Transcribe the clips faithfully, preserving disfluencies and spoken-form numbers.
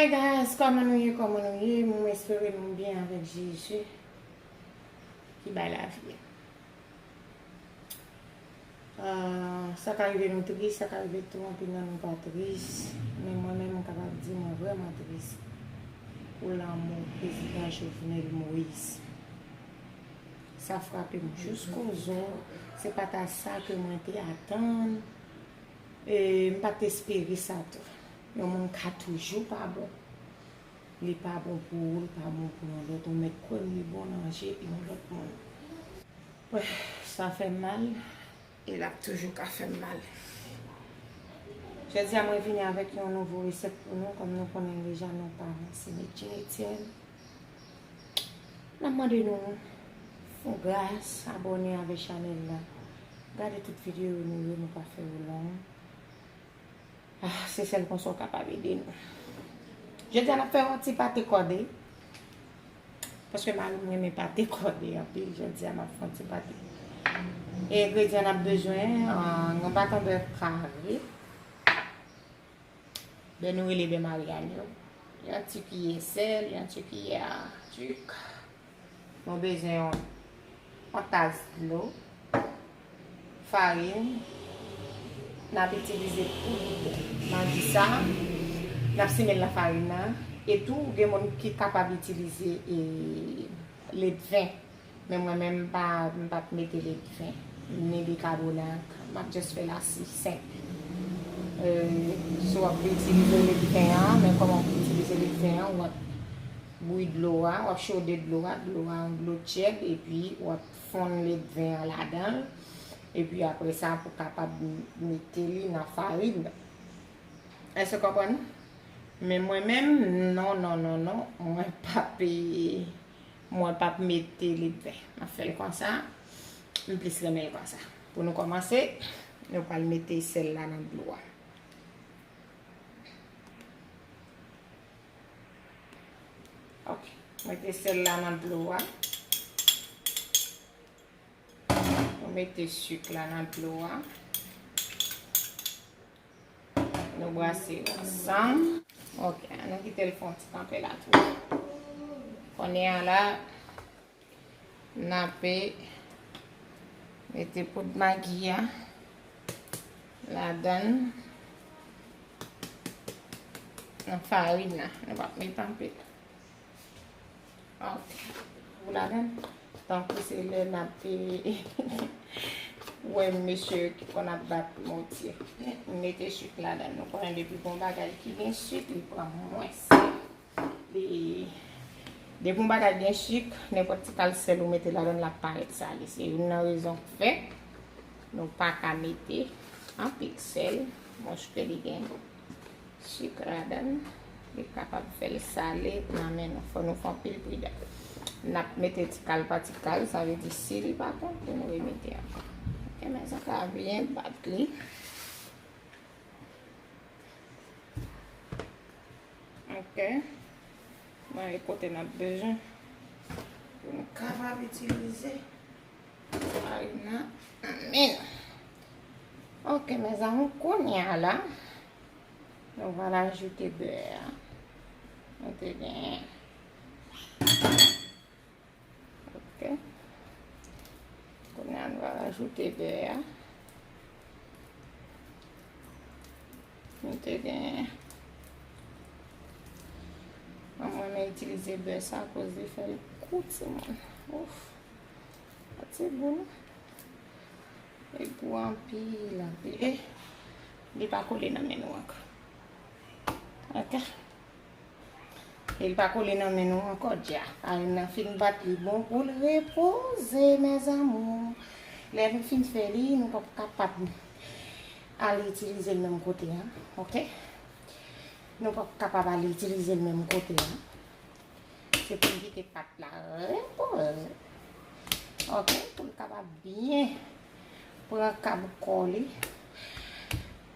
Hey guys, kòman nou ye? Kòman nou ye? Mwen espere nou byen avèk Jezi ki bay lavi. Ah, sa ka rive nou tris, sa ka rive tou anpil nan nou pa tris. Men mwen menm, mwen kapab di mwen vrèman tris pou lanmò Prezidan Jovenel Moïse. Sa frape m jis kozo. Se pa ta sa ke mwen te atann. E m pa t espere sa tou. Yon moun ka toujou pa bon. Li pa bon pou ou, li pa bon pou yon lòt. Ou mèt kwè m li bon nan je yon lòt moun. Wè, sa fè m mal, e l ap toujou ka fè m mal. Jodi a, mwen vini avèk yon nouvo resèt pou nou, kòm nou konnen deja, nou pa ranse met Jenny Etienne. N ap mande nou fè gras, abòne avè chanèl la. Gade tout videyo nou yo, nou pa fè yo long. Ah, se sèl konsa w kapab ede nou. Jodi a, n ap fè yon ti pate kòde. Paske mari m renmen pate kòde anpil. Jodi a, m ap fè yon ti pate. E engredyan n ap bezwen, ah, yon baton bè kare. Bè nou rele bè Maryàn yo. Yon ti kiyè sèl, yon ti kiyè sik. Nou bezwen yon, yon tas dlo, farin. N ap itilize poud magi sa. N ap simen l nan farin nan. E tou, gen moun ki kapab itilize, e, ledven. Men mwen menm, m pa, m p ap mete ledven, ni bikabonat. M ap just fè l asi senp. E, si w ap itilize ledven an, men kòman w itilize ledven an, w ap bouyi dlo a, w ap chode dlo a, dlo a yon dlo tyèd, epi w ap fonn ledven an ladan l, epi apre sa pou kapab mete li nan farin. Èske w konprann? Men mwen menm, non, non, non, non, mwen p ap, mwen p ap mete ledven. M ap fè l konsa, m plis renmen l konsa. Pou nou kòmanse, nou pral mete sèl la nan dlo a. Ok. Mete sèl la nan dlo a. Nou mete sik la nan dlo a. Nou brase ansanm. Ok, nou kite l fè yon ti kanpe la tou. Kounye a la, n ape mete poud magi a ladan l, nan farin nan. Nou p ap mete anpil. Ok. Ou ladan l. Tankou se lè n ap, e, wè mesye yo ki konn ap bat motye. M mete sik ladan l. Nou konnen depi gon bagay ki gen sik, li pran mwens. Li, depi yon bagay gen sik, nenpòt ti kal sèl ou mete ladan l, l ap parèt sale. Se youn nan rezon k fè nou pa ka mete anpil sèl, paske li gen sik ladan l, li kapab fè l sale nan men nou. Fò nou fè anpil pridan. N ap mete ti kal pa ti kal, sa vle di si li pa bon, pou nou remete ankò. Ok, men sa ka byen bat li. Ok. Mwen e kote n ap bezwen pou nou kapab itilize farin nan. Amen. Ok, mezanmi, kounye a la, nou va ajoute bè a. Nou te genyen. Ok. Kounye a, nou va rajoute bè a. Nou te gen. Mwen, mwen itilize bè sa akoz li fè l gou, timoun. Ouf. Sa ti gou, non? Li gou anpil, anpil. E li pa kole nan men nou ankò. Ok. E li pa kole nan men nou ankò, dja. Farin nan fin bat, li bon pou l repoze, mes amours. Lè nou fin fè li, nou p ap kapab al itilize l menm kote a, ok? Nou p ap kapab al itilize l menm kote a. Se pou n kite pat la repoze. Ok, pou l kapab byen pran kab kò li.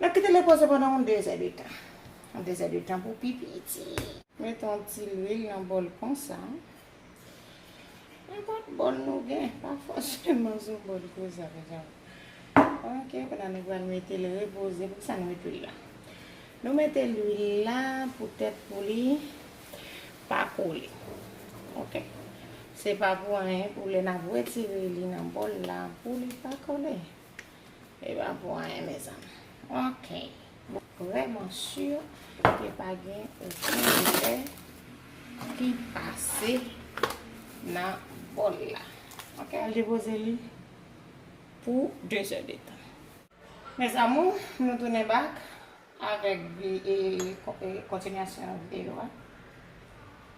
N ap kite l repoze pandan yon de zè de tan. Yon de zè de tan pou pi piti. Mete yon ti lwil nan bòl konsa. Nenpòt bòl nou gen, pa fòseman sou bòl konsa, mezanmi. Ok, kounye a nou pral mete l repoze. Poukisa nou mete l la? Nou mete lwil la poutèt pou li pa kole. Ok. Se pa pou anyen pou lè n ap retire li nan bòl la pou li pa kole. E pa pou anyen, mezanmi. Ok. Vrèman si ke pa gen okenn lè ki pase nan bòl la. Ok, al depoze li pou de zè de tan. Mes amours, nou tounen back avèk vi- e, kon- e, kontinyasyon videyo a.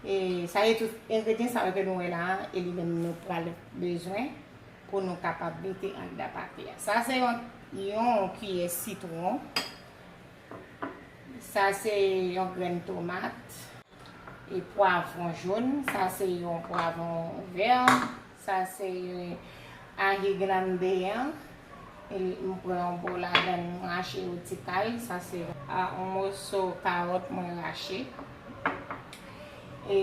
E sa e tout engredyan sa yo ke nou wè la a, e li menm nou pral bezwen pou nou kapab mete anndan pate a. Sa se yon, yon kiyè sitwon. Sa se yon grenn tomat. E pwavwon jòn, sa se yon pwavwon vè, sa se ahi grande an. E m pran yon bò ladan l, m rache yo ti kal, sa se a, yon moso kawòt mwen rache. E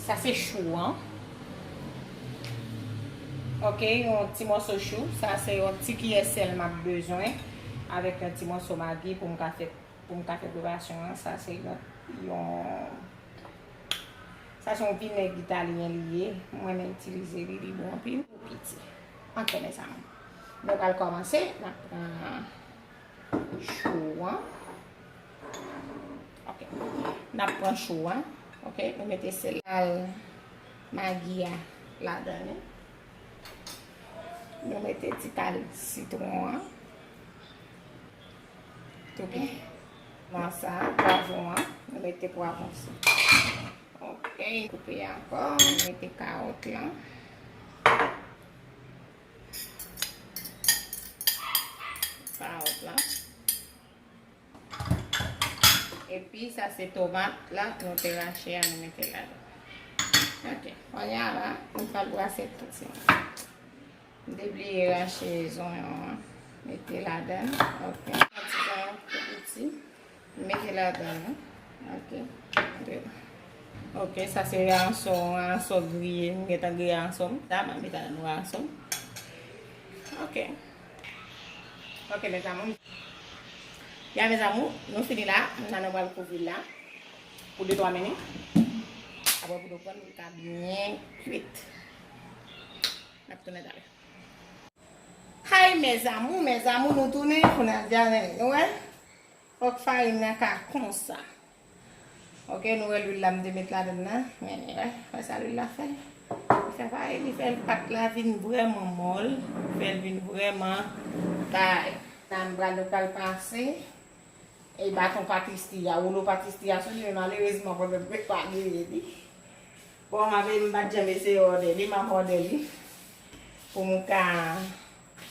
sa se chou an. Ok, yon ti moso chou, sa se yon ti kiyè sèl m ap bezwen, avèk yon ti moso magi pou m ka fè, pou m ka fè preparasyon an. Sa se yon, yon Sa se yon vinèg italyen li ye. Mwen renmen itilize li, li bon anpil. Piti. Ok, mezanmi. Nou pral kòmanse. N ap pran chou an. Ok. N ap pran chou an. Ok. Nou mete sèl, magi a ladan li. Nou mete ti kal sitwon an. Touke. Nan sa, pwavwon an. Nou mete pwavwon sou. Ok, koupe ankò. Nou mete kawòt lan. Kawòt lan. Epi sa se tomat la nou te rache a, nou mete ladan. Ok, kounye a la, nou pral brase tout sa. M te bliye rache zonyon an. Mete ladan. Ok. Yon ti zonyon tou piti. Mete ladan. Ok. Ok, sa se ranson, ranson griye. M gentan griye ranson. Sa, m mete ladan ranson. Ok. Ok, mes amours. Ya, mes amours, nou fini la. Kounye a nou pral kouvri l la pou de twa minit. Apre pou nou pran, pou l ka byen kwit. N ap tounen talè. Hay, mes amours, mes amours, nou tounen, kounye a, nou wè. Fòk farin nan ka konsa. Ok, nou wè lwil la m te met ladan nan. Men, wè, wè sa lwil la fè. Li fè farin, li fè pat la vin vrèman mòl, li fè l vin vrèman bay. Nan bra nou pral pase. E baton patisri a, woulo patisri a sou li, men malerezman, pwoblèm mwen pa genyen li. Bon, m ap, m pa t janm eseye òdè li, m ap òdè li. Pou m ka,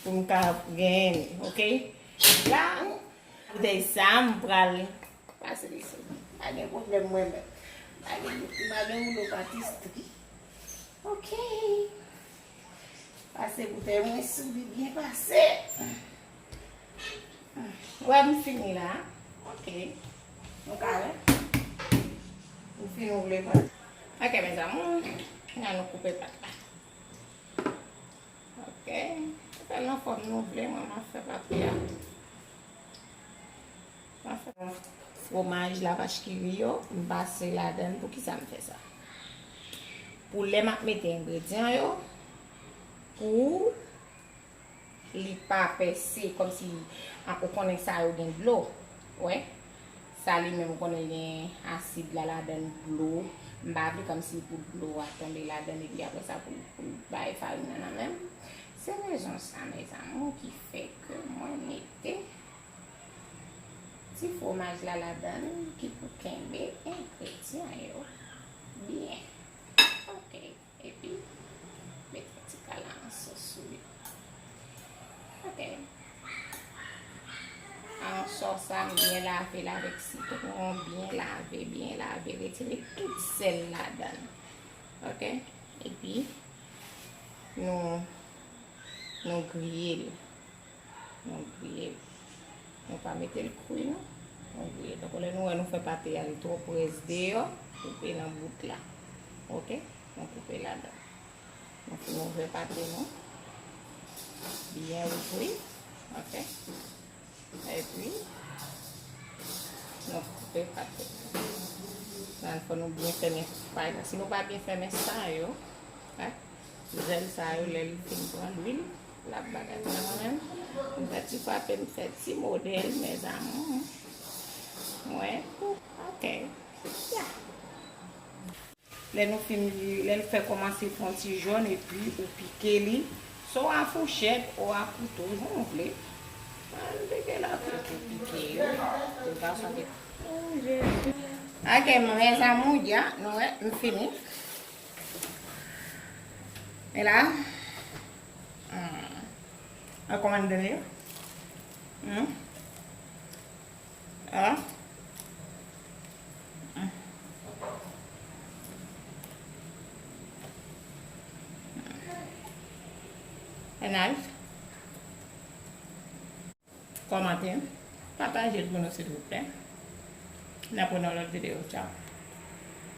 pou m ka genyen li, ok? La, boutèy sa, m pral pase li sou. Pa gen pwoblèm, mwen menm. Pa gen, pa gen woulo patisri. Ok. Pase boutèy mwen sou li byen pase. Wè, m fini la. Ok. Nou ka wè. M fin ouvle pat. Ok, mes amours. Kounye a nou koupe pat la. Ok. Fè l nan fòm nou vle, mwen, m ap fè pate a. M ap fè fromaj la vach ki ri yo, m pase ladan l. Poukisa m fè sa? Pou lè m ap mete engredyan yo, pou li pa pèse, kòmsi, a, ou konnen sa yo gen dlo. Wè? Sa li menm ou konnen gen asid la ladan l, dlo. M pa vle kòmsi pou dlo a tonbe ladan l epi apre sa pou, pou l bay farin nan nan men m. Se rezon sa, mes amours, ki fè ke mwen mete ti fromaj la ladan l ki pou kenbe engredyan yo byen. Ok. Epi, mete ti kal anso sou li. Ok. Anso sa, m byen lave l avèk sitwon, byen lave, byen lave, retire tout sèl ladan l. Ok? Epi, nou, nou griye l. Nou griye l. Nou pa mete l kwi, non. Nou griye l. Donk, lè nou wè nou fè pate a, li twò près deyò, koupe nan bout la. Ok? Nou koupe ladan. Nou fin ouvè pate nou. Byen ouvri. Ok? Epi, Nou koupe pa twòp. Nan fò nou byen fèmen pay la. Si nou pa byen fèmen sa yo, zèl sa yo, lè l fin pran lwil, l ap bagay nan mwen menm. M fè ti frape, m fè ti modèl, mes amours. Mwen, ok. Ya. Lè nou fin, lè l fè kòmanse fè yon ti jòn, epi ou pike li, swa a fouchèt, ou a kouto, jan w vle. Al pike la, pike, pike yo. De fason ke, oh, Jezi. Ok, mes amours, ya, nou wè, m fini. E la, hmm. An kòman m done yo? Hmm? Ah. Anal. Kòmante. Pataje l pou nou, silvouplè. N ap wè nan lòt videyo. Tchao.